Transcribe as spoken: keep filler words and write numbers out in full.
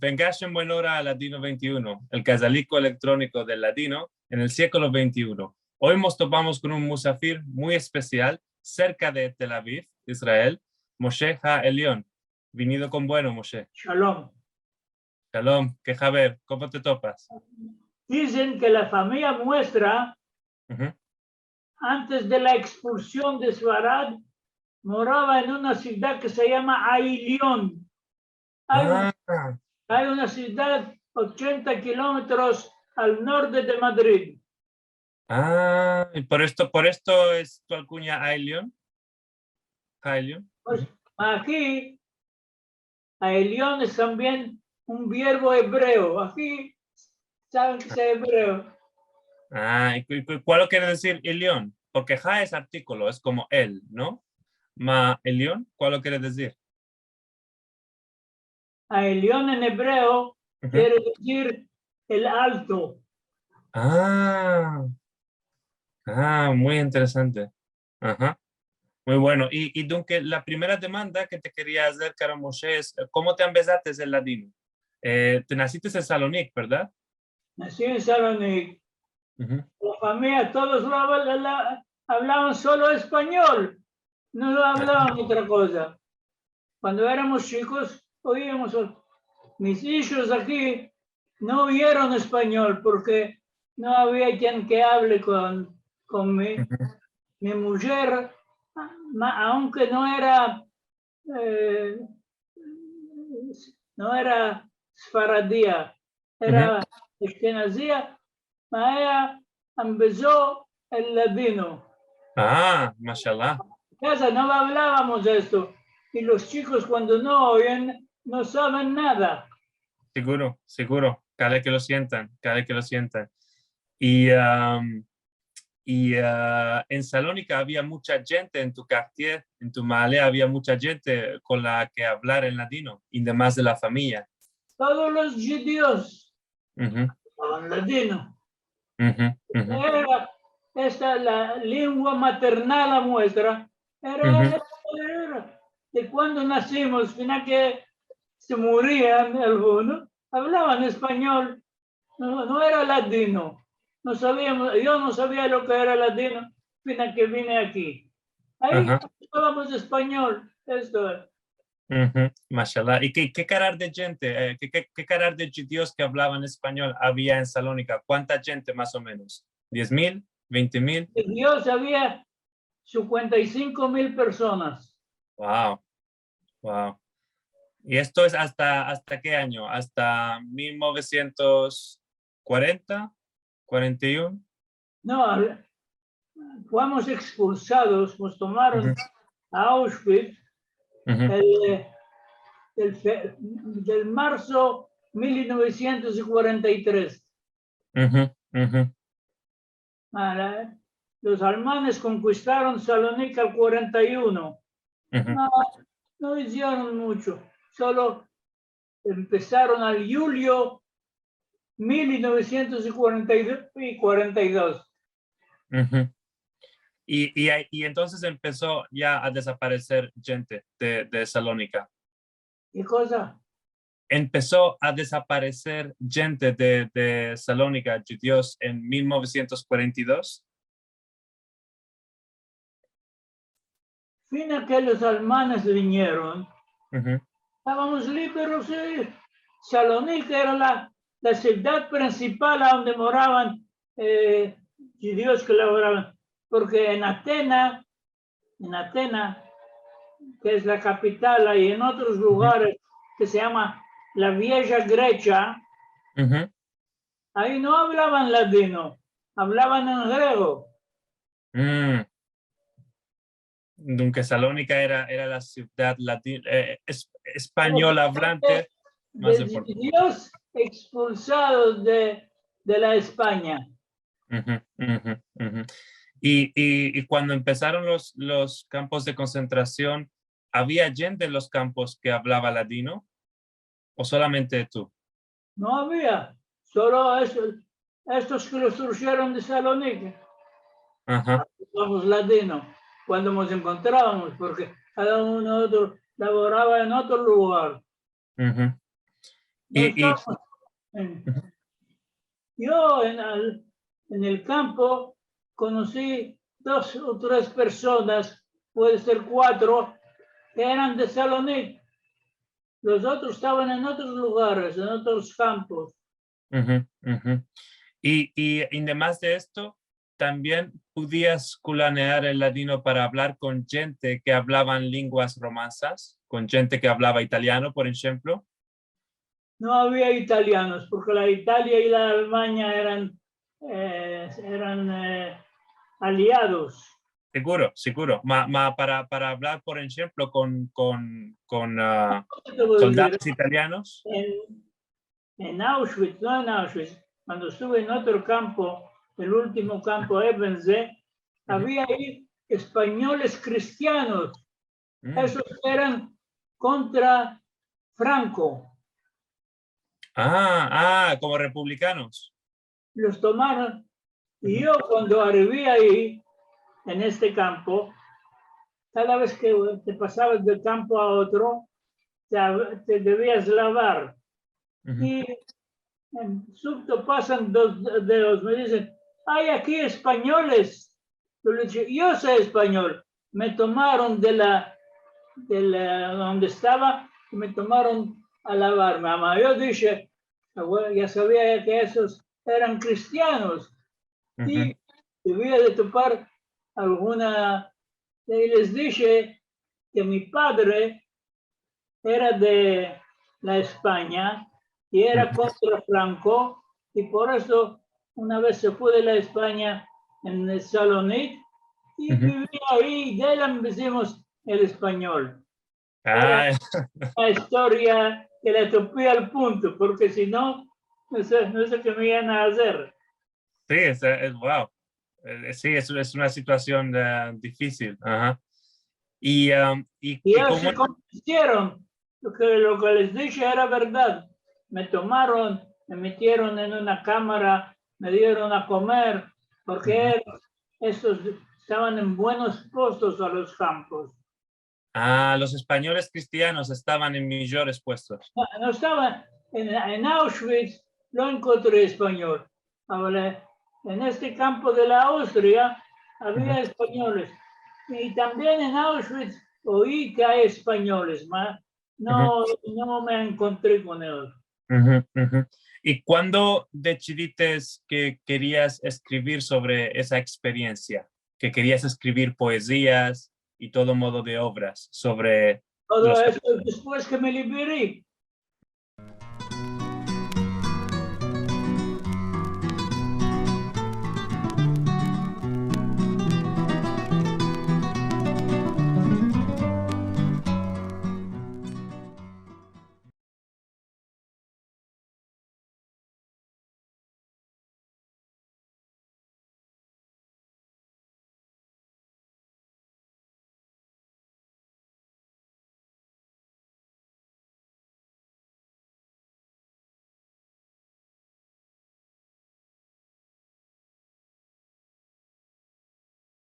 Vengash en buen ora a Ladino vente i uno, el kazaliko elektroniko del ladino en el siglo vente i uno. Oy mos topamos kon un musafir muy espesial serka de Tel Aviv, Israel, Moshe HaElion. Vinido kon bueno, Moshe. Shalom. Shalom, ke haber, komo te topas? Dizen ke la famiya muestra, uhu, antes de la ekspulsion de Sfarad, morava en una sivdad ke se yama Ailion. Ay un, ah, ay una sivdad ochenta kilometros al norte de Madrid. Ah, i por esto, por esto es tu alkunya Ailion? Ailion? Pues, aki, Ailion es tambien un vierbo ebreo. Aki saven ke es ebreo. Ah, i ku-, ku-, kualo kere dizir Elion? Porke ha es artikulo, es komo el, no? Ma Elion, kualo kere dizir? Ailion en ebreo, uhu, kere dizir el alto. Ah. Ah, muy interesante. Aha. Muy bueno. I, i dunke, la primera demanda ke te keria azer, karo Moshe, es, eh, komo te ambezates el ladino? Eh, te nasiste en Salonik, verdad? Nasi en Salonik. Uhu. La famiya, todos la, la, la, avlavan solo espanyol. No avlavan otra koza. Kuando eramos chikos, oiamos, mis ijos aki no oyeron espanyol porke no avia kien ke avle kon, kon mi, uhu, mi mujer, ma-, aunke no era, eh, no era sfaradia, era, uhu, ashkenaziya, ma eya ambezo el ladino. Ah, mashallah. En kaza no avlavamos esto. I los chikos kuando no oyen, no saven nada. Siguro, siguro. Kale ke lo sientan, kale ke lo sientan. I, am, i, ah, en Salonika avia mucha djente en tu kartier, en tu maale avia mucha djente kon la ke avlar en ladino, i demas de la famiya. Todos los djudios, uhu, avlavan ladino. Uhu, uhu. Era esta la lengua maternal muestra. Era, uhu, era, era. De kuando nasimos, fina ke se murian algunos, avlavan espanyol. No, no era ladino. No saviamos, yo no savia lo ke era ladino, fina ke vine aki. Ayi, aha, avlavamos espanyol, esto es. Uhu, mashallah. I ke, ke karar de djente, eh, ke, ke, ke karar de djudios ke avlavan espanyol avia en Salonika? Kuanta djente, mas o menos? Diez mil? Vente mil? Djudios avia sinkuenta i sinko mil personas. Wow. Wow. I esto es asta, asta ke anyo? Asta mil novesientos kuarenta? Kuarenta i uno? No, fuimos ekspulsados, mos tomaron, uhu, a Auschwitz, uhu, el, el fe-, del marso mil novesientos kuarenta i tres. Uhu, uhu. Ahora, los almanes konkistaron Salonik al kuarenta i uno. Uhu. No, no izieron muncho, solo empesaron al yulio mil novesientos kuarenta i dos. Uhu. I, i, i entonses empeso ya a desapareser djente de, de Salonika. Ke koza? Empeso a desapareser djente de, de Salonika, djudios, en mil novesientos kuarenta i dos. Fina ke los almanes vinieron, uhu, estavamos liberos, eh. Salonik era la, la sivdad prinsipal adonde moravan, eh, djudios ke lavoravan, porke en Atena, en Atena, ke es la kapital, i en otros, uhu, lugares ke se yama la Vieja Gresia, uhu, ayi no avlavan ladino, avlavan en grego. Mm. Dunke Salonika era, era la sivdad lati-, eh, es-, espanyol avlante mas importante. Djudios ekspulsados de, de la Espanya. Uhu, uhu, uhu. I, i, i kuando empesaron los, los kampos de konsentrasion, avia djente en los kampos ke avlava ladino? O solamente tu? No avia, solo es-, estos ke los trusieron de Salonik. Aha. Avlavamos ladino kuando mos enkontravamos, porke kada uno otro lavorava en otro lugar. Uhu. I, i, yo en, al, en el kampo konosi dos o tres personas, puede ser kuatro, ke eran de Salonik. Los otros estavan en otros lugares, en otros kampos. Uhu, uhu. I, i, i ademas de esto, tambien podias kulanear el ladino para avlar kon djente ke avlavan lenguas romansas, kon djente ke avlava italiano, por enshemplo? No avia italianos, porke la Italia i la Almanya eran, e, eran, e, aliados. Siguro, siguro. Ma, ma para, para avlar, por enshemplo, kon, kon, kon, a, soldados italianos. En, en Auschwitz, no en Auschwitz, kuando estuve en otro kampo, el ultimo kampo, Ebensee, avia ayi espanyoles kristianos. Esos eran kontra Franko. A, a, komo republikanos. Los tomaron. I yo kuando arivi ayi, en este kampo, kada vez ke te pasavas de un kampo a otro, te, te devias lavar. I en subto pasan dos de, de elos, me dizen: "Ay aki espanyoles." Yo le dishe: "Yo so espanyol." Me tomaron de la, de la, onde estava, i me tomaron a lavarme. Ama yo dishe, "Agora ya savia ke esos eran kristianos." I devia de topar alguna, i les dishe ke mi padre era de la Espanya i era kontra Franko, i por esto una vez se fue de la Espanya en Salonik i bivia ayi, de el empezimos el espanyol. Era una istoria ke le atopi al punto, porke si no, no se, no se ke me ivan a azer. Si, es, es, wow. E, si, es, es una situasion, e, difisil. Aha. I, am, i, i ellos komo se konvencieron de ke lo ke les dishe era verdad. Me tomaron, me metieron en una kamara, me dieron a komer, porke estos estavan en buenos puestos a los kampos. A, los espanyoles kristianos estavan en mijores puestos. No, no estavan en, en Auschwitz, no enkontri espanyol. Agora, en este kampo de la Austria avia espanyoles. I tambien en Auschwitz oyi ke ay espanyoles, ma no, no me enkontri kon elos. I kuando desidites ke kerias eskrivir sovre esa eksperiensia, ke kerias eskrivir poezias i todo modo de ovras sovre... Todo esto despues ke me liberi.